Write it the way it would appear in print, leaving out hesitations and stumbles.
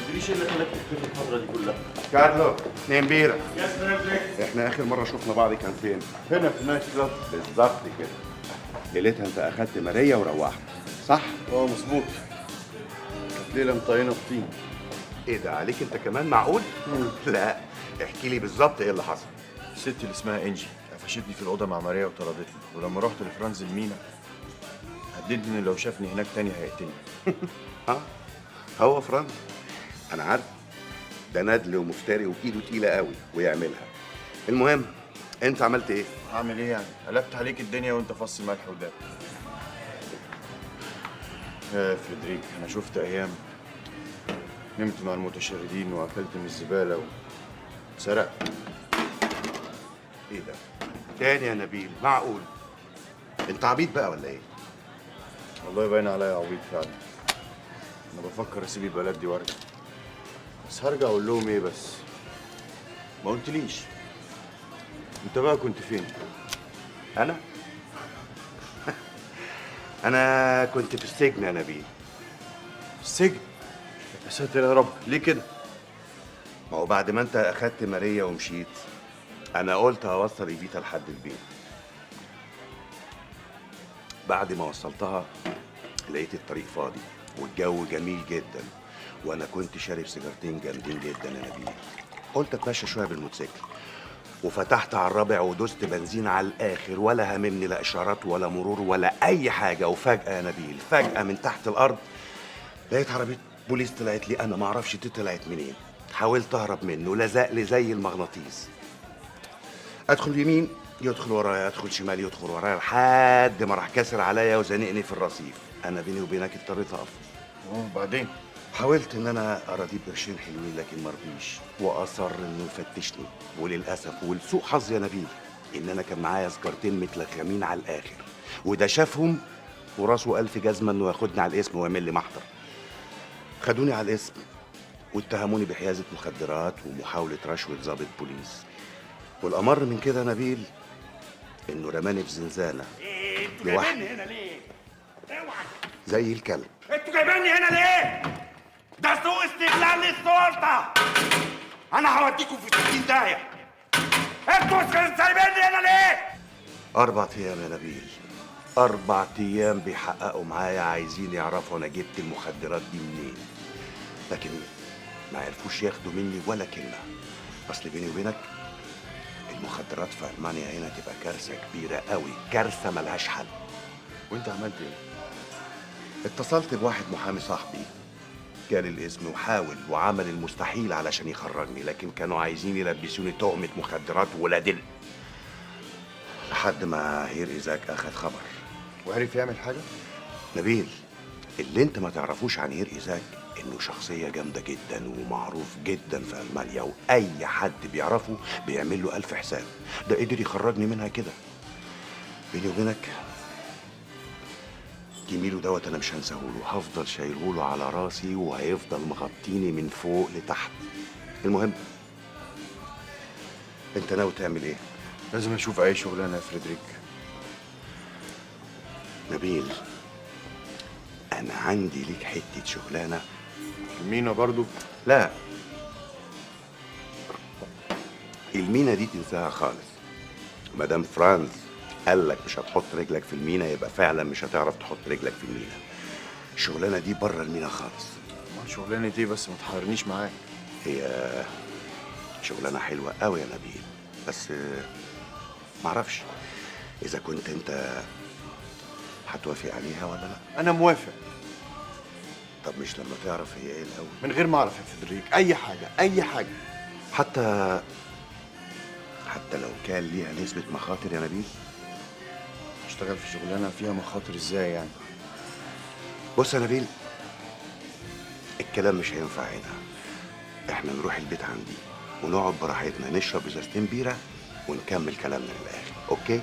قلتليش ايه اللي خلاك تختفي الفترة دي كلها؟ كارلو، اتنين بيرة. يا فريدريك. احنا اخر مرة شفنا بعض كان فين؟ هنا في ال night club. بالظبط كده. ليلتها انت اخدت ماريا وروحت، صح؟ اه مظبوط. كانت ليلة مطينة بطين. ايه ده عليك انت كمان، معقول؟ لا احكي لي بالظبط ايه اللي حصل. الست اللي اسمها انجي قفشتني في الأوضة مع ماريا وطردتني، ولما رحت لفرانز المينا هددني إن لو شافني هناك تاني هيقتلني. ها؟ هو فرانز انا عارف ده ندل ومفتري وايده تقيلة قوي ويعملها. المهم انت عملت ايه؟ هعمل ايه يعني؟ قلبت عليك الدنيا وانت فص ملح وداب. يا فريدريك انا شفت ايام نمت مع المتشردين واكلت من الزبالة وسرقت. ايه ده؟ تاني يا نبيل، معقول؟ انت عبيط بقى ولا ايه؟ والله باين عليا عبيط فعلا. انا بفكر اسيب البلد دي وارجع، بس هرجع اقول لهم ايه؟ بس ما قلتليش انت بقى كنت فين؟ انا؟ انا كنت في السجن يا نبيل. السجن؟ يا ساتر يا رب، ليه كده؟ ما هو بعد ما انت اخدت ماريا ومشيت انا قلت هوصل ايفيتا لحد البيت. بعد ما وصلتها لقيت الطريق فاضي والجو جميل جدا، وانا كنت شارب سيجارتين جامدين جدا يا نبيل. قلت اتمشى شوية بالموتوسيكل، وفتحت على الرابع ودوست بنزين على الاخر، ولا هاممني لا اشارات ولا مرور ولا اي حاجة. وفجاة يا نبيل، فجاة من تحت الارض لقيت عربية بوليس طلعت لي، انا ما اعرفش دي طلعت منين. حاولت اهرب منه، لزق لي زي المغناطيس. ادخل يمين يدخل ورايا، ادخل شمال يدخل ورايا، لحد ما راح كاسر عليا وزنقني في الرصيف. انا بيني وبينك اضطريت اقف. وبعدين؟ حاولت ان انا اراضيه بقرشين حلوين لكن ما رضيش، واصر انه يفتشني. وللاسف ولسوء حظي يا نبيل ان انا كان معايا سجارتين متلخمين على الاخر، وده شافهم وراسه الف جزمه انه ياخدني على الاسم ويعمل لي محضر. خدوني على الاسم واتهموني بحيازه مخدرات ومحاولة رشوة ضابط بوليس. والامر من كده يا نبيل انه رماني في زنزانة انتوا لوحدي. جايبيني هنا ليه؟ اوعى زي الكلب. انتوا جايبيني هنا ليه؟ ده سوء استغلال للسلطة. أنا هوديكم في 60 داهية. انتوا سايبيني هنا ليه؟ 4 أيام يا نبيل، 4 أيام بيحققوا معايا، عايزين يعرفوا أنا جبت المخدرات دي منين، لكن ما عرفوش ياخدوا مني ولا كلمة. أصل بيني وبينك المخدرات في ألمانيا هنا تبقى كارثة كبيرة قوي، كارثة ملهاش حل. وأنت عملت إيه؟ اتصلت بواحد محامي صاحبي، جال الاسم وحاول وعمل المستحيل علشان يخرجني، لكن كانوا عايزين يلبسوني تهمة مخدرات ولاد لحد ما هير إيزاك أخد خبر. وعرف يعمل حاجة؟ نبيل، اللي انت ما تعرفوش عن هير إيزاك انه شخصية جامدة جدا ومعروف جدا في ألمانيا، وأي حد بيعرفه بيعمل له 1000 حساب. ده قدر يخرجني منها كده. بيني وبينك جميلة دوت انا مش هنساهوله، هفضل شايلهوله على راسي وهيفضل مغطيني من فوق لتحت. المهم انت ناوي تعمل ايه؟ لازم اشوف اي شغلانة يا فريدريك. نبيل، انا عندي ليك حتة شغلانة. المينا برضو؟ لا، المينا دي تنساها خالص. مدام فرانز قال لك مش هتحط رجلك في المينا، يبقى فعلا مش هتعرف تحط رجلك في المينا. الشغلانة دي بره المينا خالص. ما شغلانة ايه بس، ما تحيرنيش معاك. هي شغلانة حلوة قوي يا نبيل، بس معرفش اذا كنت انت هتوافق عليها ولا لا. انا موافق. طب مش لما تعرف هي ايه الاول؟ من غير ما اعرف يا فريدريك اي حاجة، اي حاجة. حتى لو كان ليها نسبه مخاطر يا نبيل. اشتغل في شغلانة فيها مخاطر ازاي يعني؟ بص يا نبيل، الكلام مش هينفع هنا. احنا نروح البيت عندي ونقعد براحتنا، نشرب ازازتين بيره ونكمل كلامنا للاخر. okay؟